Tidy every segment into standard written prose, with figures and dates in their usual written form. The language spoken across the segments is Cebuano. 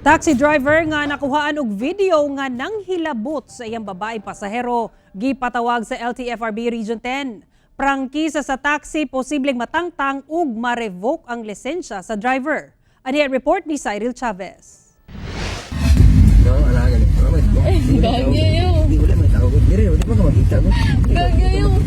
Taxi driver nga nakuhaan og video nga nanghilabot sa iyang babae pasahero gipatawag sa LTFRB Region 10. Prangkisa sa taxi, posibleng matangtang ug ma-revoke ang lisensya sa driver. Ani ang report ni Cyril Chavez. No, ala gani. Gagi yun. Di wala may tao. Dire, di pa ka makita ko. Gagi yun.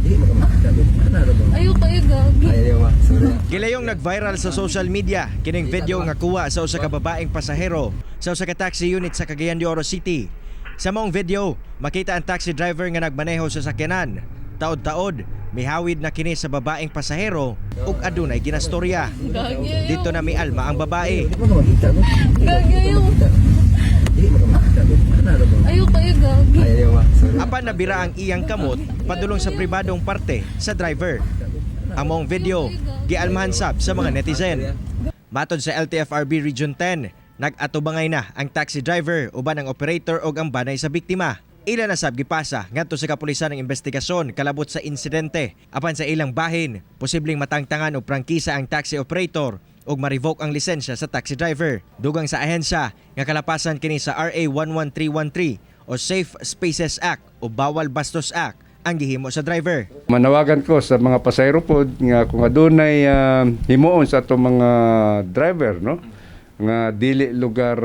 Di mo ka makita ko. Ano ra ba? Ayaw kayo, gagi. Ay, ayaw ma. Sorry. Gilayong nag-viral sa social media kining video nga kuha sa usa ka babaeng pasahero sa usa ka taxi unit sa Cagayan de Oro City. Sa maong video, makita ang taxi driver nga nagmaneho sa sakyanan. Taod-taod, mihawid na kini sa babaeng pasahero ug adunay ginastorya. Gagi yun. Dito na mialma ang babae. Di pa ka makita ko. Gagi yun. Di mo ka makita ko. Ano ra ba? Ayaw kayo, gagi. Ay, ayaw ma. Sorry. Apan nabira ang iyang kamot padulong sa pribadong parte sa driver. Ang maong video, gialmahan sab sa mga netizen. Matod sa LTFRB Region 10, nag-atubangay na ang taxi driver uban ang operator og ang banay sa biktima. Ila na sab gipasa ngadto sa kapulisan ang investigasyon kalabot sa insidente. Apan sa ilang bahin, posibleng matangtangan og prangkisa ang taxi operator ug ma-revoke ang lisensya sa taxi driver. Dugang sa ahensya nga kalapasan kini sa RA 11313 o Safe Spaces Act o Bawal Bastos Act ang gihimo sa driver. Manawagan ko sa mga pasahero pod nga kung adunay himuon sa atong mga driver, no, nga dili lugar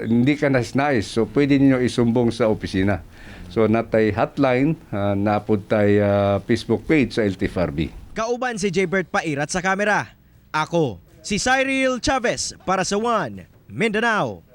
hindi ka nais, so pwede ninyo isumbong sa opisina. So natay hotline, napud tay Facebook page sa LTFRB. Kauban si Jaybert Pairat sa kamera. Ako, si Cyril Chavez para sa One Mindanao.